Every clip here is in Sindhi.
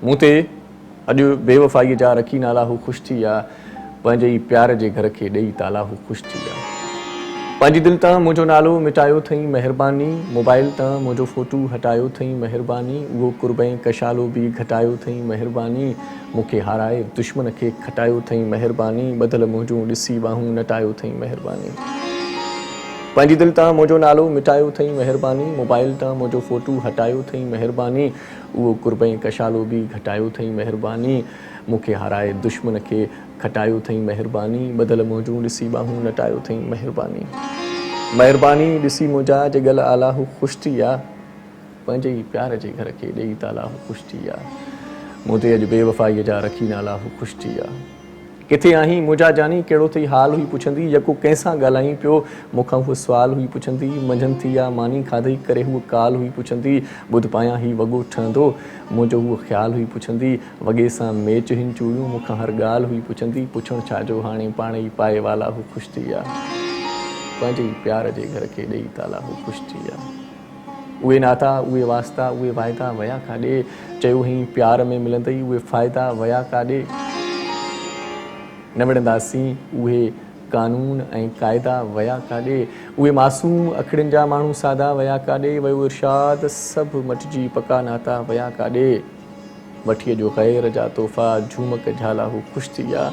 مون تي اڄ بيوفائيء جا رکي نالا هو خوش ٿي ويا، پنهنجي ئي پيار جي گهر کي ڏيئي تالا هو خوش ٿي ويا. پنهنجي دل تان منهنجو نالو مٽايو ٿئين مهرباني، موبائل تان منهنجو فوٽو هٽايو ٿئين مهرباني، اهو قرب ۽ ڪشالو به گهٽايو ٿئين مهرباني، مون کي هارائي دشمن کي کٽايو ٿئين مهرباني، ٻڌل منهنجون ڏسي ٻانهون نٽايو ٿئين مهرباني. پنهنجي دل تان منهنجو نالو مٽايو ٿئين مهرباني، موبائل تان منهنجو فوٽو هٽايو ٿئين مهرباني، اهو قرب ۽ ڪشالو به گهٽايو ٿئين مهرباني، مون کي هارائي دشمن کي کٽايو ٿئين مهرباني، ٻڌل منهنجون ڏسي ٻانهون نٽايو ٿئين مهرباني. مهرباني ڏسي منهنجا جي ڳل آلا هو خوش ٿي ويا، پنهنجي ئي پيار جي گهر کي ڏيئي تالا هو خوش ٿي ويا، مون تي اڄ بيوفائيء جا رکي نالا هو خوش ٿي ويا. ڪٿي آهين منهنجا جاني ڪهڙو ٿئي حال هئي پڇندي يڪو ڪنهن سان ڳالهائين پيو مون کان هوء سوال هئي پڇندي منجهند ٿي آ ماني کاڌئي ڪري هوء ڪال هئي پڇندي ٻڌ پايان هي وڳو ٺهندو منهنجو هوء خيال هئي پڇندي وڳي سان ميچ هن چوڙيون مون کان هر ڳالهه هئي پڇندي پڇڻ ڇا جو هاڻي پاڻ ئي پائي والا هو خوش ٿي ويا پنهنجي ئي پيار جي گهر کي ڏيئي تالا هو خوش ٿي ويا. اهي ناتا، اهي واسطا، اهي واعدا ويا ڪاڏي؟ چيو هئين پيار ۾ ملندئي اهي فائدا ويا ڪاڏي؟ نه وڙهنداسين اهي قانون ۽ قاعدا ويا ڪاڏي؟ اهي معصوم اکڙين جا ماڻهو سادا ويا ڪاڏي؟ ويو ارشاد سڀ مٽجي پڪا ناتا ويا ڪاڏي؟ وٺي جو غير جا تحفا جهومڪ جهالا هو خوش ٿي ويا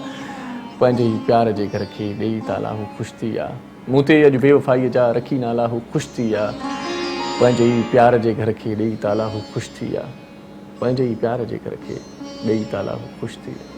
پنهنجي ئي پيار جي گهر کي ڏيئي تالا هو خوش ٿي ويا. مون تي اڄ بيوفائيء جا رکي نالا هو خوش ٿي ويا پنهنجي ئي پيار جي گهر کي ڏيئي تالا هو خوش ٿي ويا پنهنجي ئي پيار جي گهر کي ڏيئي تالا هو خوش ٿي ويا.